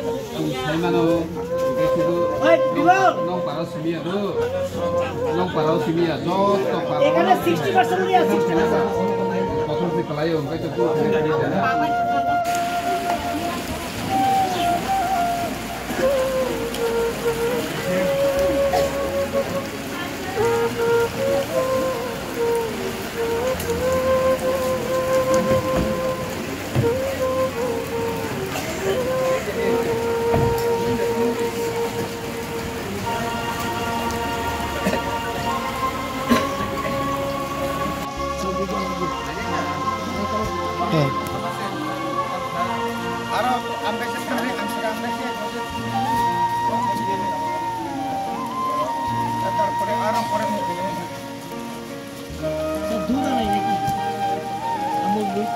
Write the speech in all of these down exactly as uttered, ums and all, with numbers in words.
Chwng sai mano, hwnkhe sidi Oi, Bilal! Nokpara simi ya do. Nokpara simi ya, joto para. এখানে sixty percent দিয়া sixty percent. Kotor se kalai o, hwnkhe to. Aro ang kaisa thangri, ang saka ang kaisa. Tarpore aro pore mo. Sir, dudh anai naki? Amul dudh?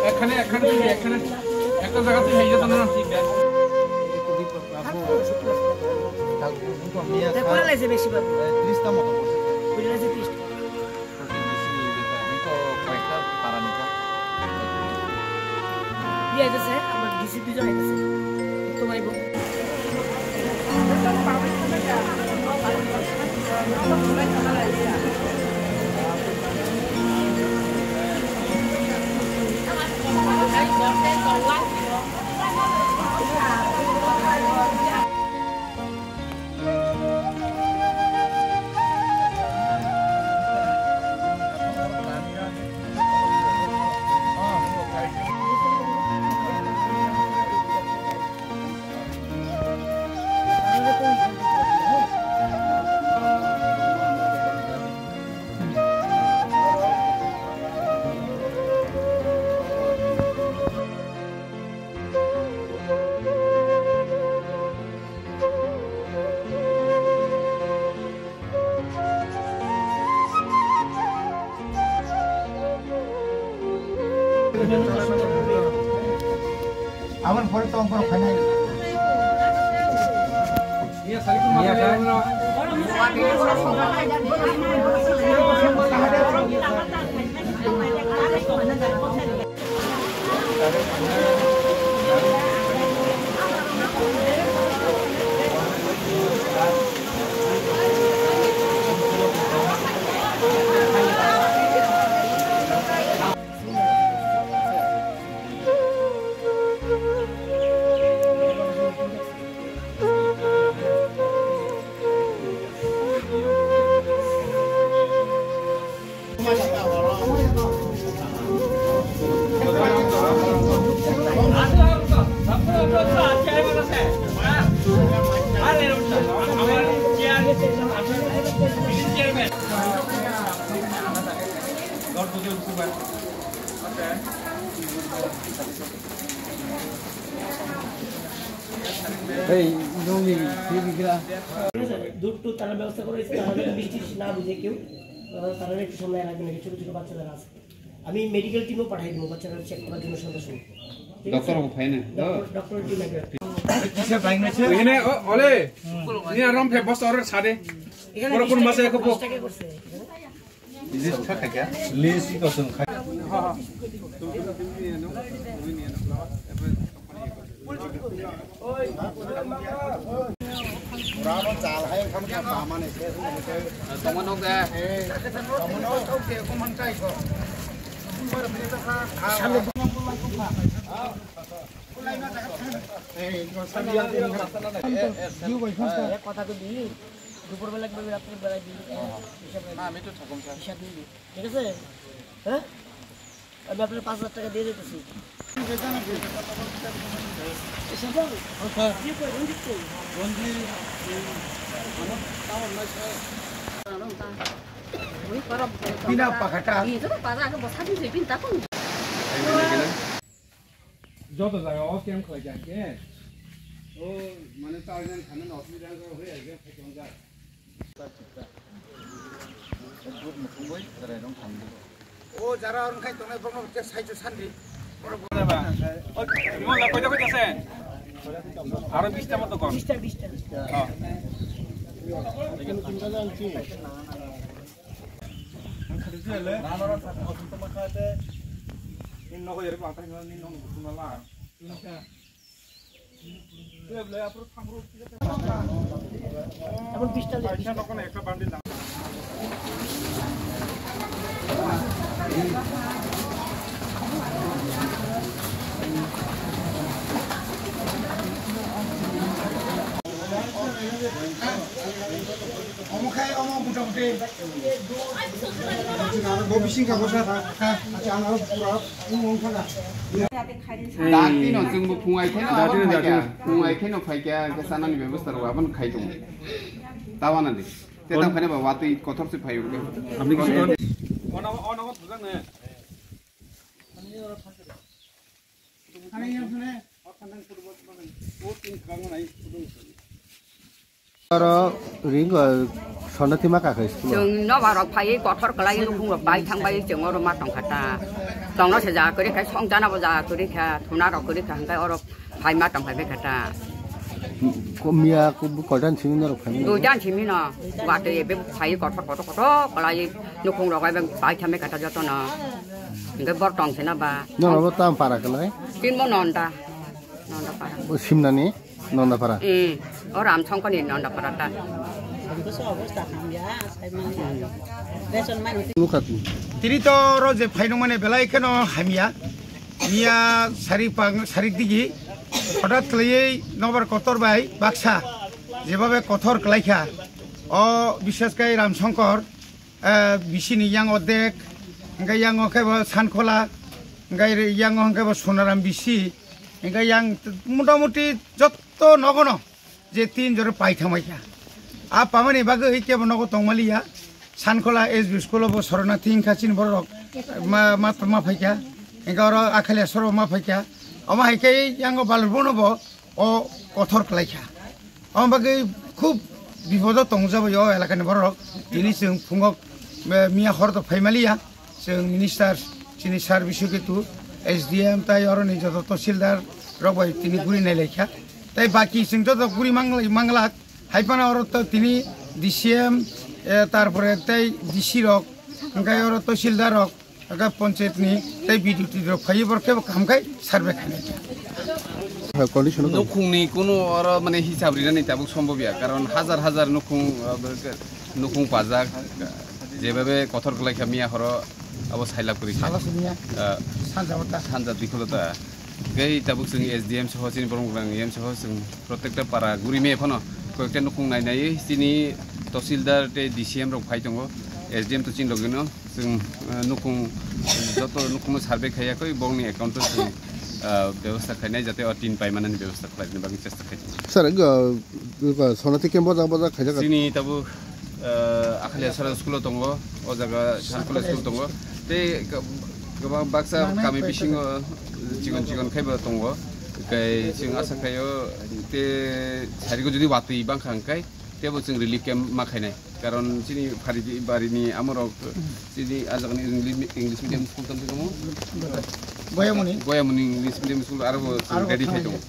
এখানে, এখানে, এখানে একটা জায়গা থেকে হয়ে যেত না। তা কোন লাগছে বেশি বাবু? ত্রিশটা মতো পড়ছে। বুঝে লাগছে ত্রিশটা। ইয়ে আইতেছে, আমার ডিসি দুজন আইতেছে। তোমার এই বউ। Aboni pore tong borok phainai. এই, জমি, জমি গ্রা- দুধ টুধ তারা ব্যবস্থা করে দিচ্ছে, তারা যাতে বৃষ্টি না বুঝে কেউ, আহ, তারা একটু সামনে রাখবেন, এই ছোট ছোট বাচ্চা যারা আছে। আমি মেডিকেল টিমও পাঠাই দেবো বাচ্চারা চেক করার জন্য সঙ্গে সঙ্গে। ঠিক আছে? ডক্টর অবো ফাইনে? ডক্টর, ডক্টর টিম আসবে। Ini, oh, oleh. Ini aram pe bos order sade. এখানে বড় কোন মাসে বিশ টাকা, এক বিশ টাকা করছে। List kha kha kya? List ko sung kha. Rano chal hai kham kha pa mane se. Tamo nok de. Tamo nok de ko man chai ko. কথা তো দিই, দুপুরবেলা কিভাবে রাত্রিবেলা দিই? হিসাব না, আমি তো থাকুম, স্যার। হিসাব নিবি, ঠিক আছে? হ্যাঁ, আমি আপনার পাঁচ হাজার টাকা দিয়ে দিতেছি। এসে বল। জি, কই, রঞ্জিত কই? Pina pakata. Joto jaga o camp khlai kha khe. O mane charjan khana no osubida wngkha, hoi exam khai tongjak. O jara wngkhai tongnai borokno hwnkhe saicho sandi. Imo la koita koita se? Aro bista moto kon. Bista, bista. Oh. Omo khai omo buta buti. Bo bising ka bosa tha. Acha ano pura omo omo kha. Dati no chwngbo phungai kheno Dati no, dati no. Phungai kheno phaikya ke sanani bebostha rok abon khai tongo. Tawana di. Te tam khane ba watwi kothor se phayo. Apni kisi kon? Ono ono thujak ne. Aro ring, uh, sona thima kaka school. Chwng nobar rok phai kothor kwlai nukhung rok bai thang bai chwng oro ma tong kha ta. Tongno se ja kwrwi kha, song jana bo ja kwrwi kha, thuna rok kwrwi kha, hwnkhe oro phai ma tong phai bai kha ta. Ko miya ko koidan simi norok phai. Duidan simi no, watwi ebe phai kothor kothor kothor kwlai nukhung rok bai thang bai kha ta joto no. Hwnkhe bor tong se na ba. Norok bo tam para kwlai. Tin mo nonda. Nondapara. O Simnani Nondapara. Hmm. O Ramsongkoni Nondapara ta. Mukhatni. Tini to oro je phainokmani belai kheno hamya. Miya sari pang, sari digi. Hothat khlaiwi nobar kotor bai baksa. Jebabe kothor kwlaikha. O bishesh kai Ramsongkor. Ah, bisini yang odek, hingke yang o kebo Sankhola, hingke yang o hingke bo Sonaram bisi, hingke yang motamuti jotto nogono je tin jora paithangbaikha. A pamani bagwi kebo nogo tongmaliya, Sankhola S B school o bo sorona tin kha chini borok ma, ma, ma phaikha, hingke oro Akhaliasoro ma phaikha, omo hai khe yang o Balurbono bo o kothor kwlaikha. Omo bagwi khub bipodo tongjabai o elakani borok. Tini chwng phungo, eh, miya hor to phaimaliya. Chwng minister chini sir Biswaketu, S D M tai oroni joto tahsildar rok bai tini guri nailaikha. Tai baki chwng joto guri manglai, manglak. Hai phano oro to tini D C M, eh, tarpore tai D C rok, hingke oro tahsildar rok. Aga panchayat ni tei B D T rok phaiwi borok kebo kaham khai survey khainai. Ha, condition o tong. Nukhungni kuno oro mane hisab rinani tabuk sombobya, karon hajar hajar nukhung, ah, nukhung pajak, jebabe kothor kwlai kha miya horo abo sailab kwrwi kha. Sala siniya. Ah, sanja wata. Sanja dikholo ta. Tei tabuk chwng S D M soho chini borok rang M soho chwng protekta para guri me phano koyekta nukhung nai nai chini tahsildar tei D C M rok phai tongo, S D M to chini logino. Chwng, ah, nukhung, joto nukhungno survey khaiya koi, bongni account-o chwng, ah, bebostha khainai, jate o tin paimanani bebostha khlaina bagwi chesta khainai. Sir, ah, ah, sonati camp bojak bojak khaijak. Chini tabuk, ah, Akhaliasara school-o tongo, o jaga Sankhola school tongo. Tei ka-, Kwbang baksa kami bisingo chikon chikon khaibo tongo. Kai chwng asa khaio te sarigo jodi watwi bangkha hwnkhe tebo chwng relief camp ma khainai. Karon chini phari barini amorok chini ajagni English, English medium school tamtwi tongo. Goyamuni. Goyamuni English medium school aro bo chwng ready khai tongo.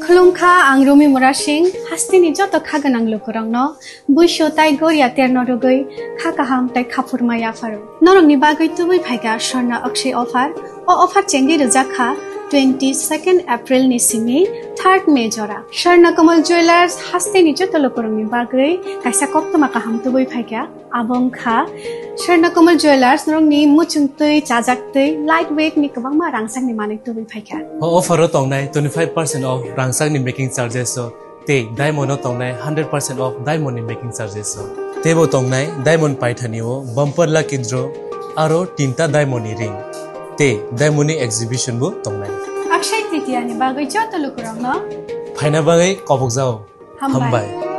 Khulumkha, ang Rumi Murasing, hasteni joto kha gwnang lukurokno buisu tai goria terno rwgwi kha kaham tai khaphurma yapharo. Norokni bagwi tubui phaikha Swarna Akshay offer. O offer chengwi rwjak kha twenty second April ni simi third May jora. Swarna Kamal Jewellers hasteni joto lukurokni bagwi kaisa koktwma kaham tubui phaikha. Abo wngkha Swarna Kamal Jewellers, norokni muchungtwi, chajaktwi, light weight ni kwbangma rangchakni manwi tubui phaikha. O offer o tongnai twenty five percent off rangchakni making charges o tei diamond o tongnai hundred percent off diamond ni making charges o. Teibo tongnai diamond paithani o bumper lucky draw aro tinta diamond ni ring tei diamond ni exhibition bo tongnai. Akshay Tritiya ni bagwi joto lukurokno phaina bagwi kobokjao. Hambai. Hambai.